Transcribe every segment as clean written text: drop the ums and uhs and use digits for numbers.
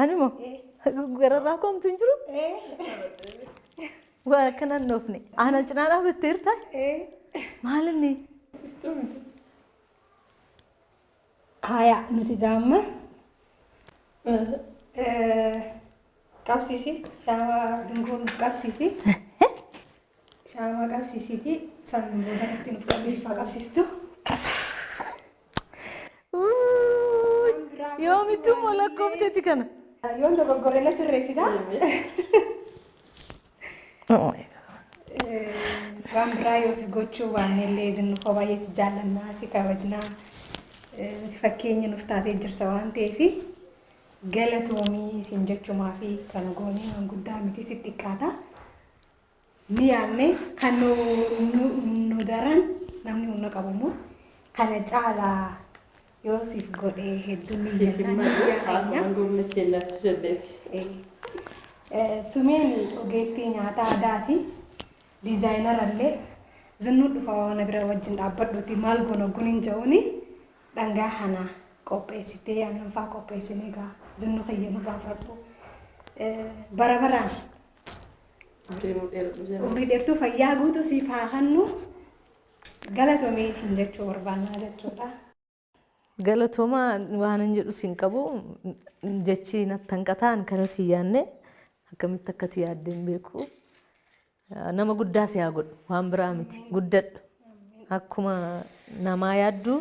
Ani moo gararraa koomtu hin jiru? Waan akkana hin dhoofne. Ana cinaa dhaabatteerta? Maal inni? Haya nuti gaamma qabsiisi shaamaa dungoo nuuf qabsiisi. Shaamaa qabsiisiiti san booda irratti nuuf qabsiifaa qabsiistu. Yoomittuu immoo lakkoofteeti kana. Yoon dogoggore na sirreessita. Waan biraa yoo si gochuu baanne illee zinnufoo baay'ee si jaallannaa si kabajnaa nuti fakkeenya nuuf taatee jirta waan ta'eef galatoomii siin jechumaa fi kan goonee waan guddaa miti si xiqqaata. Ni yaadne kan nu daran namni humna qabu immoo kana caalaa yoo siif godhe hedduu ni Siif hin jennaan malu biyya keenya. haasawaan goofna keenyaatti jenneeti. Sumeen ogeettii nyaata aadaati. Diizaayinara illee zinnuu dhufa na bira wajjin dhaabbadhuuti maal goona gun hin jedhuuni dhangaa kana qopheessitee aannan fa'aa qopheessinee egaa zinnuu kiyya nurraa fudhadhu. Bara baraan Umrii nuu dheeradhu jenna. Umrii dheertuu fayyaa guutuu siif haa kennu. Galatoomii isin jechuu barbaannaa jechuudha. Galatooma waan hin jedhu siin qabu jechi natti hanqataan kana si yaanne akkamitti akkati yaadde hin beeku. Nama guddaa si haa godhu waan biraa miti guddadhu. Akkuma namaa yaaddu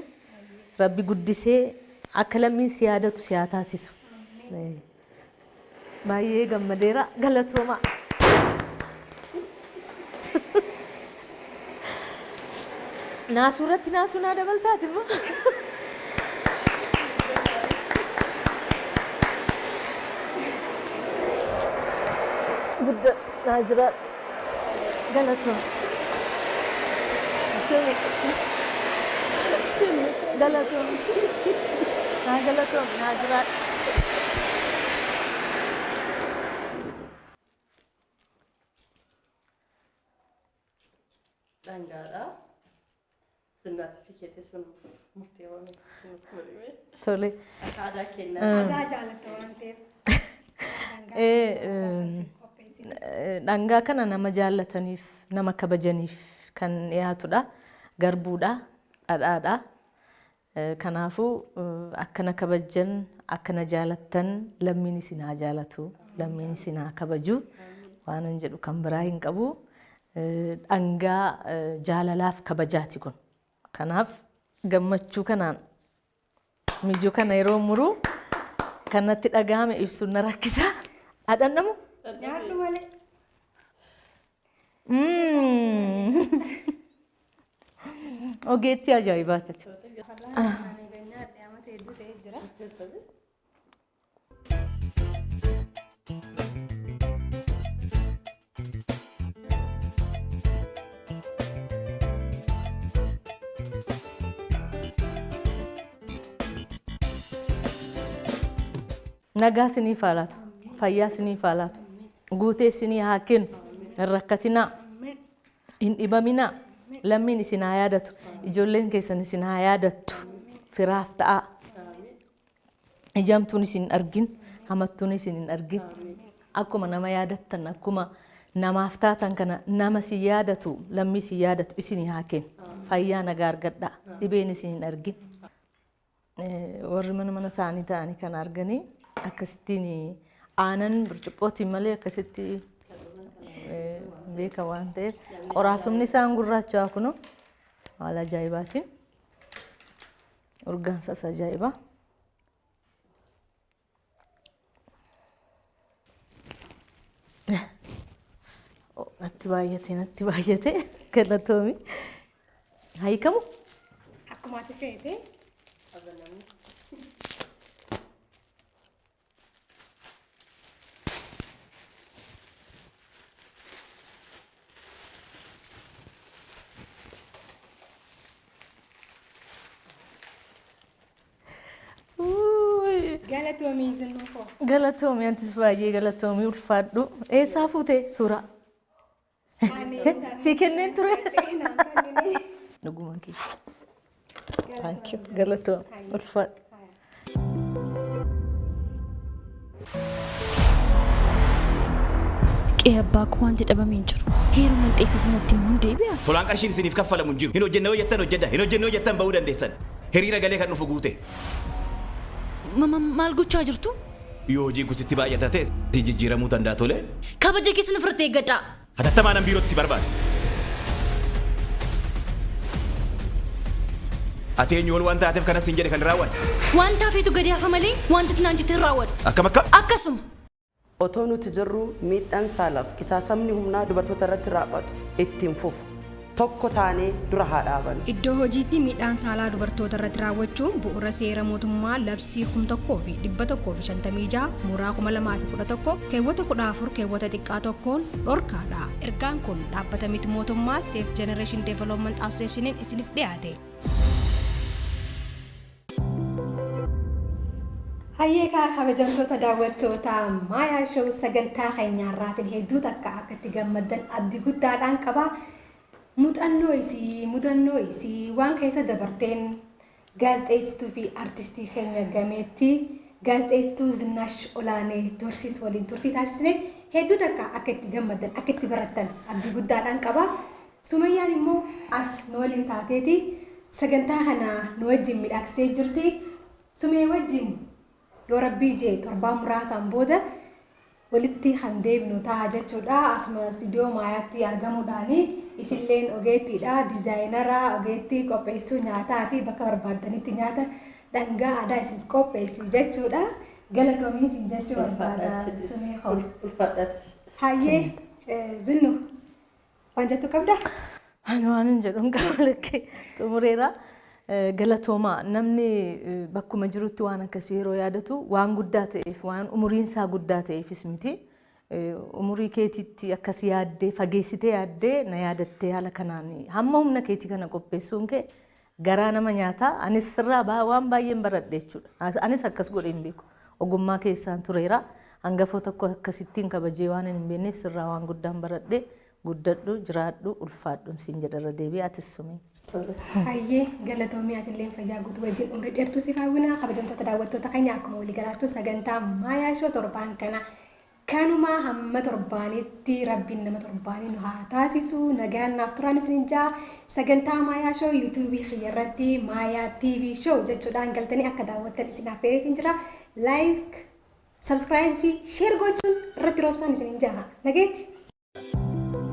rabbi guddisee akka lammiin si yaadatu si haa taasisu. Baay'ee gammadeera galatoomaa. Naasuu irratti naasuu naa dabaltaati immoo. Guddaa naa jiraadhu. Galatoom. Sumi. Sumi. Galatoom. Naa galatoom. Naa jiraadhu. Dhangaadha. Zinnaatii fi keetii sun murtee waan nuuf godhime. Tole. Akka aadaa keenyaa. Aadaa jaalatta waan ta'eef. Dhangaa kana nama jaallataniif, nama kabajaniif kan dhiyaatudha. Garbuudha, dhadhaadha. Kanaafuu akkana kabajjan, akkana jaalattan lammiin isin haa jaalatu, lammiin isin haa kabaju. Waanan jedhu kan biraa hin qabu. Dhangaa jaalalaaf kabajaati kun. Kanaaf gammachuu kanaan mijuu kana yeroo muru kan natti dhaga'ame ibsuun na rakkisa. Dhandhamu? Nyaadhu malee. Ogeettii ajaa'ibaati. Nyaadhe amata hedduu ta'ee jira. Nagaa isiniif haa laatu. Fayyaa isiniif haa laatu. Guutee isinii haa kennu. Hin rakkatinaa. Hin dhibaminaa. Lammiin isin haa yaadatu. Ijoolleen keessan isin haa yaadattu. Firaaf ta'aa. Ijamtuun isin hin argin. Hamattuun isin hin argin. Akkuma nama yaadattan akkuma namaaf taatan kana nama si yaadatu lammii si yaadatu isinii haa kennu. Fayyaa nagaa argadhaa. Dhibeen isin hin argin. Warri mana mana isaanii ta'anii kan arganii akkasittiin aanan burcuqqootiin malee akkasitti beeka waan ta'eef qoraasumni isaan gurraachaa kunoo haala ajaa'ibaatiin urgaan isaas ajaa'iba. Natti baay'ate natti baay'ate galatoomi. Hiikamu? Akkuma ati feete. Galatoomii Zinnuu koo. Galatoomi antis baay'ee galatoomi ulfaadhu. Eessaa fuute suuraa? Sii kenneen ture. Dhuguma kee. Thank you. Galatoomi ulfaadhu. Qe'ee abbaa koo wanti dhabame hin jiru. Heeruma dheesse sanatti immoo hin deebi'a. Tolaan qarshiin isiniif kaffalamu hin jiru. Hin hojjenne yoo jettan hojjedha. Hin hojjenne yoo jettan ba'uu dandeessan. Hiriira galee kan dhufu guute. Maal gochaa jirtu? Yoo hojiin kun sitti baay'ata ta'e si jijjiiramuu danda'a tole. Kabaja keessan ofirratti eeggadhaa. Hatattamaan an biirootti si barbaada. Ati eenyu ol waan taateef kanas siin jedhe kan raawwadhu. Wanta hafeetu gadi hafa malee wanti ati naan jette hin raawwadhu. Akkam akkam? Akkasuma. Otoo nuti jirruu miidhaan saalaaf qisaasamni humnaa dubartoota irratti raawwatu itti hin fufu. Tokko taanee dura haa dhaabannu. Iddoo hojiitti miidhaan saalaa dubartoota irratti raawwachuun bu'uura seera mootummaa labsii 1156 mooraa 2011 keewwata 14 keewwata xiqqaa tokkoon dhorkaadha. Ergaan kun dhaabbata miti mootummaa Safe Generation Development Associationiin isiniif dhiyaate. Hayyee kaa, kabajamtoota daawwattoota Maayaa Show, sagantaa keenyaarraatiin hedduu takka akka itti gammaddan abdii guddaadhaan qaba. Muuxannoo isii, mudannoo isii, waan keessa dabarteen gaazexeessituu fi artistii keenya gameettii gaazexeessituu Zinnaash Olaanee Dorsiis waliin turtii taasisne hedduu takka akka itti gammaddan, akka itti barattan abdii guddaadhaan qaba. Sumayyaan immoo as nu waliin taateeti sagantaa kana nu wajjin midhaagsitee jirti. Sumee wajjin yoo rabbii jee torbaan muraasaan booda walitti kan deebinu ta'a jechuudha. Asuma istuudiyoo Maayaatti argamuudhaani isilleen ogeettiidha. Diizaayinara, ogeettii qopheessuu nyaataa fi bakka barbaaddanitti nyaata dhangaa aadaa isin qopheessi jechuudha. Galatoomiin isin jechuu barbaada, Sumee koo. Ulfaadhaati. Hayyee, Zinnu, waan jettu qabdaa? Ani waan hin jedhu hin qabu, lakkee xumureera. Galatoomaa. Namni bakkuma jirutti waan akkasii yeroo yaadatu waan guddaa ta'eef, waan umuriin isaa guddaa ta'eefis miti. Umurii keetiitti akkas yaaddee, fageessitee yaaddee, na yaadattee, haala kanaan hamma humna keetii kana qopheessuun kee garaa nama nyaataa. Anis sirraa waan baay'een baradhe jechuudha. Anis akkas godhee hin beeku. Ogummaa keessaan tureera. Hangafoo tokko akkasittiin kabajee waan hin beekneef sirraa waan guddaan baradhe. Guddadhu, jiraadhu, ulfaadhu siin jedha irra deebi'ee. Atis, Sumee. Hayyee, galatoomii. Atillee fayyaa guutuu wajjin umrii dheertuu siif hawwina. Kabajamtoota daawwattoota keenya, akkuma waliigalaattu sagantaa Maayaa Show torbaan kana kanuma. Hamma torbaanitti rabbiin nama torbaanii nu haa taasisu. Nagaan naaf turaan isin jaa. Sagantaa Maayaa Show yuutuubii kiyya irratti Maayaa TV Show jechuudhaan galtanii akka daawwattan isin affeereetiin jira. Like, subscribe fi share gochuun irratti roobsaan isin jaa. Nageetti.